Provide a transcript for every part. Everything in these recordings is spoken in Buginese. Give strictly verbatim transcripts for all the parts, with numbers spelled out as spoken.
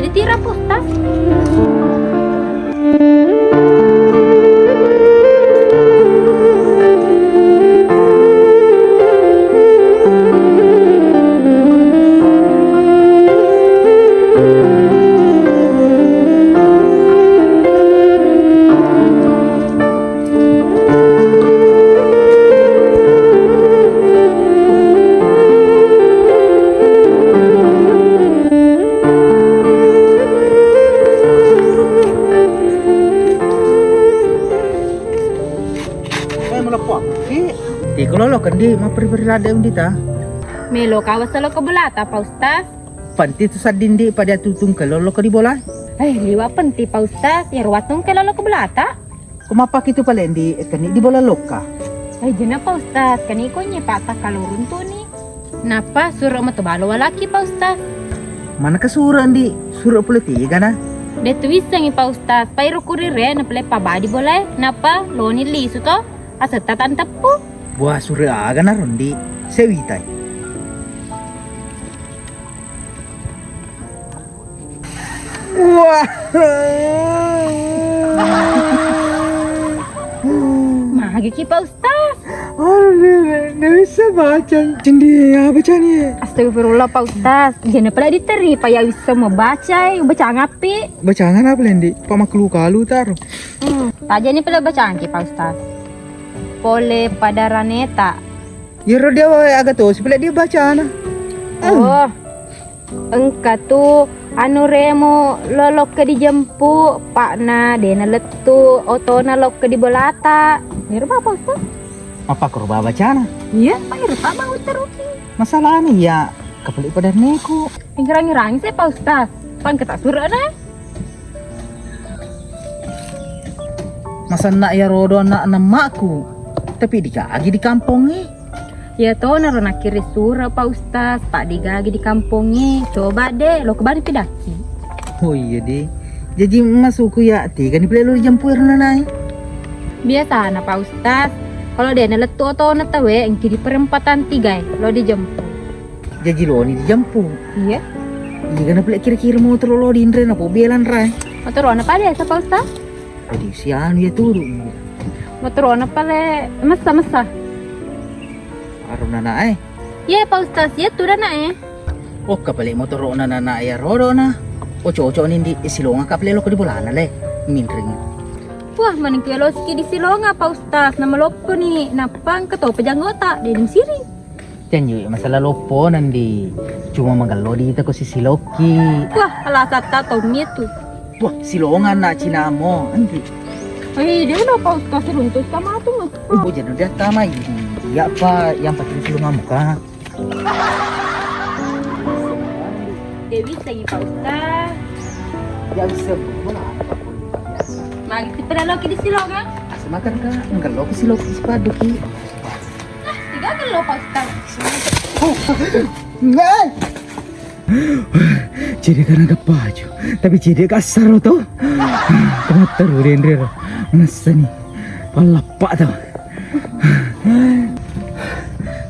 Tira, Pak Ustaz. Eh, maleppo ki. Tiko lolo kendi mapperi-peri ladde undita. Melo kawa selo ke bolata, Pak Ustaz. Penti tu sadding di pada tutung ke lolo ke di bola. Eh, liwa penti, Pak Ustaz. Ya ruatung ke lolo ke bolata. Ko mappakkitu pale, Ndi, keni di bola lokka. Eh, jena, Pak Ustaz, keni ko nye Pak takkalorung tu ni. Nappa suro meto balo walaki, Pak Ustaz. Mana ka suro, Ndi? Suro pole tiga na. De tu wissengi, Pak Ustaz, pai ro kurire na pale pabadi bola e, nappa loni lisu to, asetta tanteppu. Buah suro aga na rondi, sewitai. Wah. Magi ki, Pak Ustaz? Aduh, Nenek, nggak bisa baca. Cendi, apa bacanya? Astagfirullah, Pak Ustaz. Jangan pernah diteri, Pak, ya bisa membaca, eh. Baca ngapi? Bacangan apa, Lendi? Pak maklu kalu taruh. Hmm, tak jadi pernah baca ki, Pak Ustaz. Pole pada raneta. Iyaro dia wae aga tosi pale dia bacana. Oh. Engka tu anu remo lo lokka dijempu, pakna de nalettu otona lokka di bolata. Iyaro bapa Ustaz. Mappakoro baba bacana? Iya, Pak, iyaro tak mau teruki. Masalahnya iya, kapali pada neku. Ngerang-ngerang sih, Pak Ustaz. Pangke tak surana. Masanna iyaro do ana'na emmakku, tapi digagi di kampongnge. Iya tonaro nakkiri sura, Pak Ustaz, pak digagi di kampongnge. Coba de, lo kebani pidakki. Oh iya de. Jaji masuku ya, tiga ni pale lo dijempu ero nanai. Biasana, Pak Ustaz, kalau de nalettu otona tawe, engki di perempatan tiga e, lo dijempu. Jaji loni dijempu. Iya. Iya, kana pale kira-kira motoro lo dinre na po belan rai. Motoro na pale asa, Pak Ustaz? Tadi si anu ya turu. Motoro na pale messa-messa. Aro nana e. Iya, Pak Ustaz, iya tu nana e. Oh, kapale motoro na nana ya rodo na. Oh, cocok ni di silonga kapale lo di bolana le. Minring. Wah, maning kuya lo siki di silonga, Pak Ustaz. Nama loppo ni, napang ketope janggota, dening siri. Janji masalah loppo nandi. Cuma magello di ita ko sisi lokki. Wah, alasan ta tommi tu. Wah, silongan na cinamo, engki. Eh, dia lo Pak Ustaz runtus kamatu. Oh, jadi dia tamai. Iya, Pak, yang penting silongan muka. Dewi segi Pak Ustaz. Ya, bisa, mana ada Pak Ustaz. Magi si pernah loki di silongan? Asal makan ka, enggak loki si loki si paduki. Nah, tiga kan lo Pak Ustaz. Enggak. Jadi karena kepaju, tapi jadi kasar to. Kemater udah Indri. Nasa nih. Pallappa to.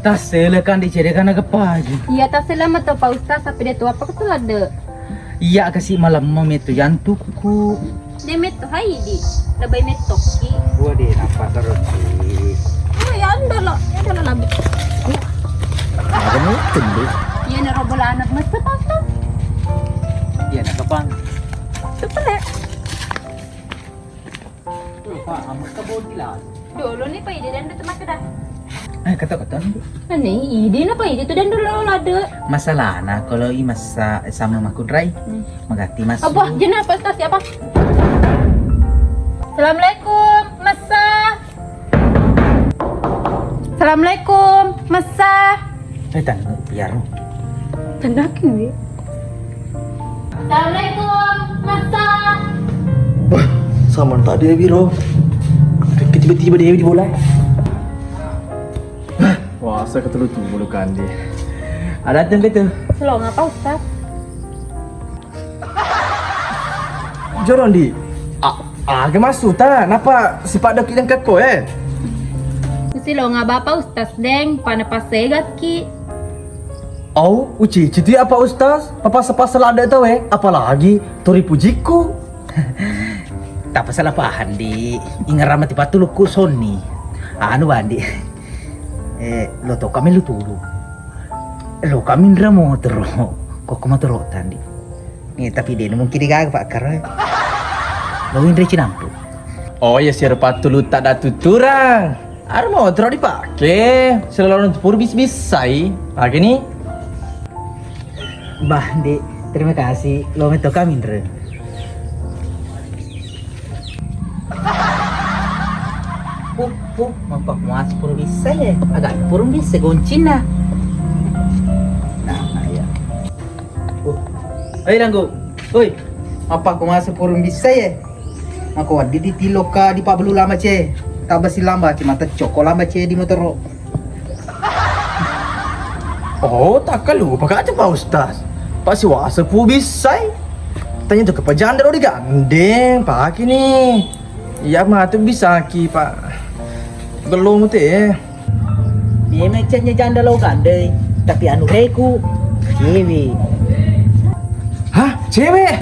Tassele kan dicedeka na kepaju. Iya, tassele meto Pak Ustaz, tapi dia tu apa ketu ladde. Iya kasi malemma metu jantukku. Dia metu hai di, lebay metokki. Gua di napa terus sih? Oh, ya udah lo, ya udah lo labi. Ada metu di. Iya, nero bola anak mesti Pak Ustaz. Iya, nak kepang. Tuh, Pak, amat ke bodi lah. Dulu nih, Pak, ide dan teman kita. Eh, kata-kata nih. Ini ide apa ide tuh dan dulu ada. Masalahna kalau i masa sama makudrai, hmm, magati mas. Apa? Jenah apa, Ustaz? Siapa? Assalamualaikum, Masa. Assalamualaikum, Masa. Eh, tanda biar. Tanda kini. Assalamualaikum, Masa. Wah, sama tak dia biro. Tiba-tiba dia di bola. Wah, saya ketelu tuh bulu kandi. Ada tempe tuh. Selong apa, Ustaz? Jorondi. A-, aga maksudta? Napa sifat doki dan keko, eh? Silonga bapa Ustaz deng, pana pasegaki. Au, ucici tu ya Pak Ustaz, papasa-pasa ladde tau e, apalagi tori pujikku. Tappa salah paham, Di. Ingerang mati pattulukku sonni. Anu, Bang, Di. Eh, lo to kami lu tulu. Lo kami nra motoro. Kok motoro tandi. Eh, tapi de' mungkin digaga pakkaro. Lo inre cinampu. Oh ya, siapa tulu tak ada tuturang. Aro motoro dipake, selalu pur bis-bisai. Pake ni. Bah, Dek, terima kasih. Lo meto kami, Ndre. Puh, puh, mappa muas pur bisa ya. Agak pur bisa goncina. Nah, nah, ya. Puh. Hei, Langgu. Hoi, mappa ku masa purung bisa ya. Mako waddi di tilo ka di pabelu lama ce. Tabasi lamba ce mata coko lamba ce di motoro. Oh, takkalupa ka tu Pak Ustaz. Pak siwasa pu bisai. Tanya tu ke pajanda lo digandeng, paki ni. Iya matu bisaki, Pak. Gello mute. Memang cennya janda lo gandeng, tapi anu reku cewek. Hah? Cewek?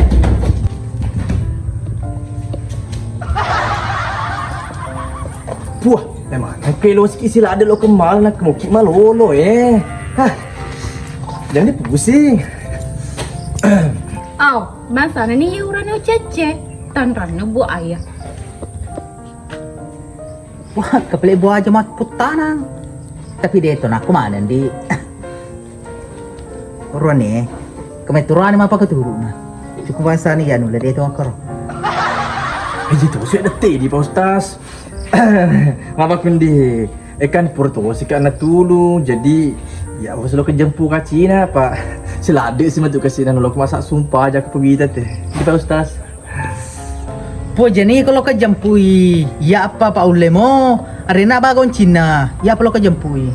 Puah, memang ke lo siki sila ada lo kemal nak muki malolo eh. Hah? Jangan pusing. Au, bangsa ni urane ucece, tanranne bu ayah. Wah, kepele buah aja mat puttanang. Tapi de' to nakku maneng di. Urane, keme turane mapa keturuna. Cukup bangsani ya nula de' to akkoro. Aja to sudah tedi Pak Ustaz. Mapa kundi? Eh kan purto sika na tulu, jadi ya wes lo kejempu ka Cina, Pak. Silade si matu ke Cina lo masa sumpah aja ke pegita teh. Kita Ustaz. Pojani kalau kejempui, ya apa Pak Ulemo? Arena ba goncina, ya apa lo kejempui?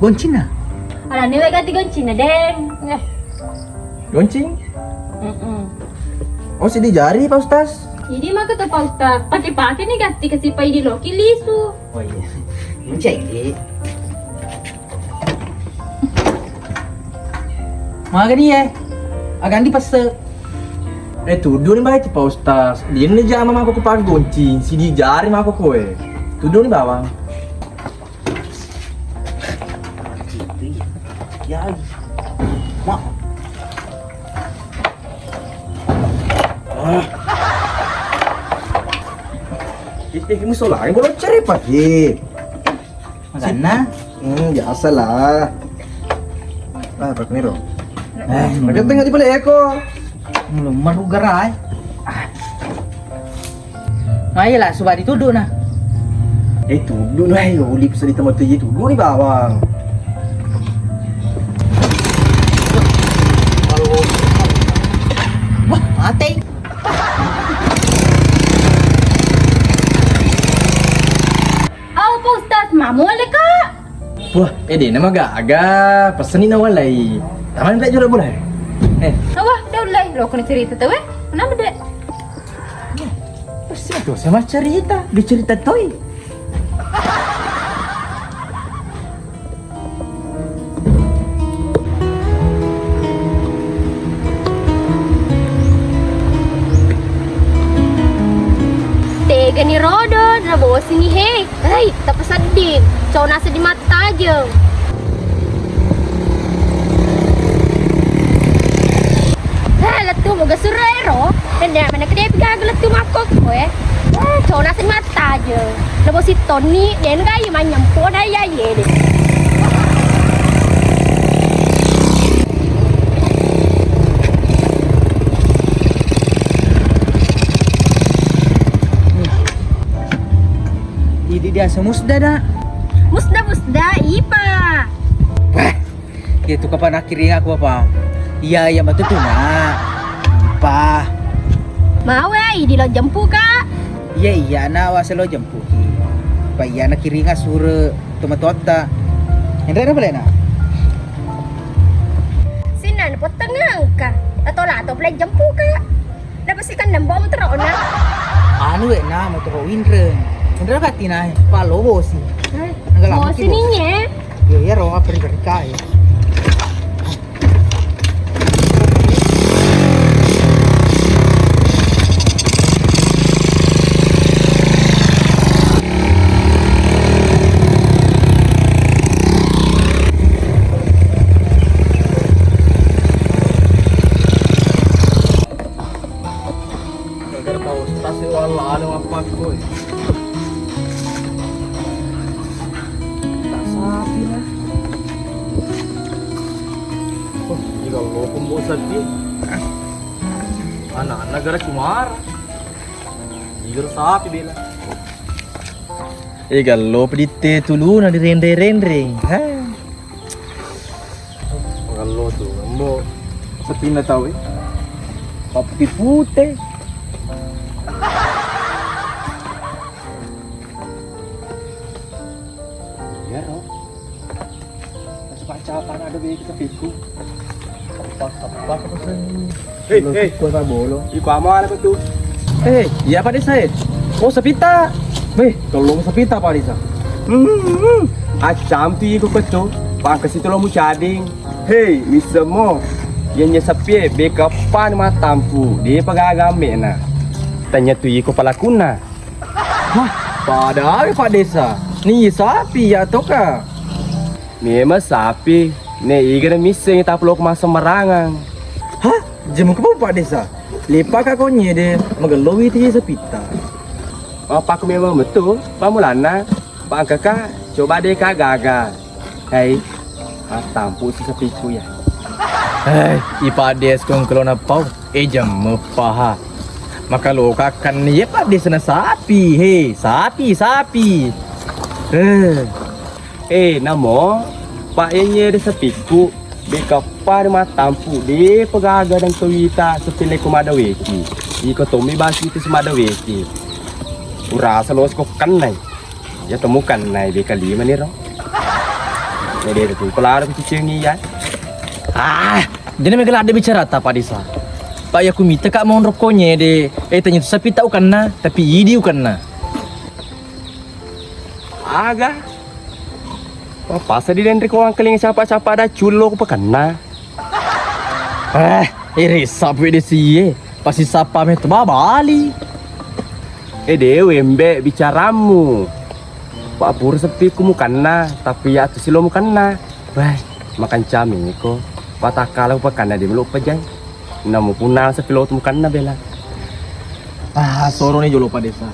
Goncina? Alani we ganti goncina, Deng. Eh. Goncing? Mm-mm. Oh, sidi jari, Pak Ustaz. Ini maka tuh Pak Ustaz, pakai-pakai nih ganti ke si Pak Idi Loki lisu. Oh iya. Mencengki. Magani ya? Agandi pese. Eh, tudu ni baik Pak Ustaz. Dia ni jama mako ku pakai goncing, sidi jari mako koe. Tudu ni bawang. Ya, mak. Ah. Ih, ih, musola, ini boleh cari pagi. Makanna? Hmm, biasa lah. Ah, pak Miro. Eh, makan tengah di balik eko. Belum maru gerai. Ah. Mai lah, suba ditudu nah. Eh, tudu nah, yo, uli pesa di tempat tuju tudu ni bawang. Wah, mati. Au, Pak Ustaz, mamu ale, Kak? Wah, eh, dena magaga. Peseni na walai. Taman tak jolo boleh. Eh. Awah, dah ulai. Lo kena cerita tu, eh? Kenapa, Dek? Pasti tu sama cerita. Dia cerita toi. Tegani rodo, nabosini he. Hei, tapasedding. Cona seddi mattajeng. Eh, lettu moga surero. Nende mana kede piga lettu makkokko, eh. Eh, cona seddi mattajeng. Nabo sittonni, den gai manyempo na iya iye de. Idi dia semusda da. Musda, musda, ipa. Wah. Iya tu kapang nakkiring aku apa? Iya, iya matu tu nak. Pa. Mau ya, idi lo jempu ka. Iya, iya, nak wasa lo jempu. Pa iya nakkiring asure tomatoatta. Enre apa lena? Sinan potengeng ka. Lato-lato pula jempu ka. Dapat si kandang bom terona. Anu wek na motoro Winren. Winren kati na palo bosi. Enggak lama bosi ni nye. Yo ya ro apa dari kai. Sewala ada apa koi. Tak sapi lah. Oh, ini kalau pembawa sapi. Anak-anak gara cumara. Ini gara sapi bela. Eh, gallo peditte tuluna direnre-renre. Heh. Magello tu, embo. Sapinna tau, eh. Papputi pute. Iyaro. Capa-capa ada beki sapiku. Apa, apa, apa, apa, Hei, hei. Iko amo anak tu. Eh, iya Pak Desa, eh. Oh, sapita. Weh, tolong sapita Pak Desa. Hmm, acam tu iko keco. Pangkasi tu lo mucading. Hei, misemo. Yenye sapie bekappan matampu. Dia pegaga mena. Tanya tu iko palakuna. Hah, padahal Pak Desa. Ni sapi ya toka. Memang sapi, ne igana misseng tapelo ko masemmarangang. Hah? Jemuk apa Pak Desa? Lepa ka konye de, magello witi sapitta. Apa ku memang betul, pamulanna, Pak Angkaka, coba deh ka gaga. Hei, ah, tampu si sapiku ya. Hei, ipa des kong kelona pau, eh jam mepaha. Maka lo kakan ye Pak Desa na sapi, hei, sapi, sapi. Eh. Eh, namo, Pak, yenye de sapikku, bekappa de matampu, de pegaga dan kewita sepile ko madaweki. Iko tommi basi itu semadaweki. Urasa los ko kennai. Ya temu kennai beka lima ni ro. Ya de tu pelaro kucicingi ya. Ah, jadi mega ladde bicara ta Pak Desa. Pak, ya ku mita ka monro konye de. Eh, tanya tu sapi tau kenna, tapi idi ukenna. Aga. Wah, pasa di denre ko angkeling siapa-siapa ada cullo ku pekenna. Eh, iri sapi de sie. Pasti sapa me tu babali. Eh, dewe embe bicaramu. Pak pura sepiku mukanna, tapi ya tu silo mukanna. Wah, makan cami ko. Patakala ku pekenna di melu pejai. Namu punna sepi lo tu mukanna bela. Ah, soro ni jolo Pak Desa.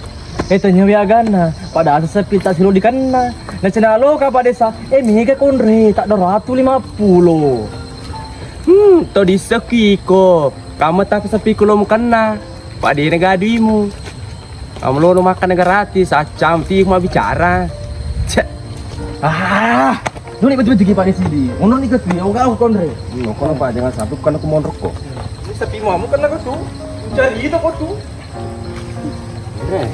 Eh, tanya wi aganna, padahal sepi tak silo dikenna. Na cena lo ka Pak Desa, eh, mega konre, tak dua ratu lima pulo. Hmm, to diseki ko. Kamu tak sepi ku lo mukanna. Pak Dena gaduimu. Kamu lo makan gratis, acam ti ma bicara. Cek. Ah. Doni betul-betul Pak Desa di. Ono ni ketu, oga aku konre. Hmm, kono Pak, jangan sampai bukan aku mondrok kok. Ini sepi mamu kan aku tu. Cari itu kok tu. Eh.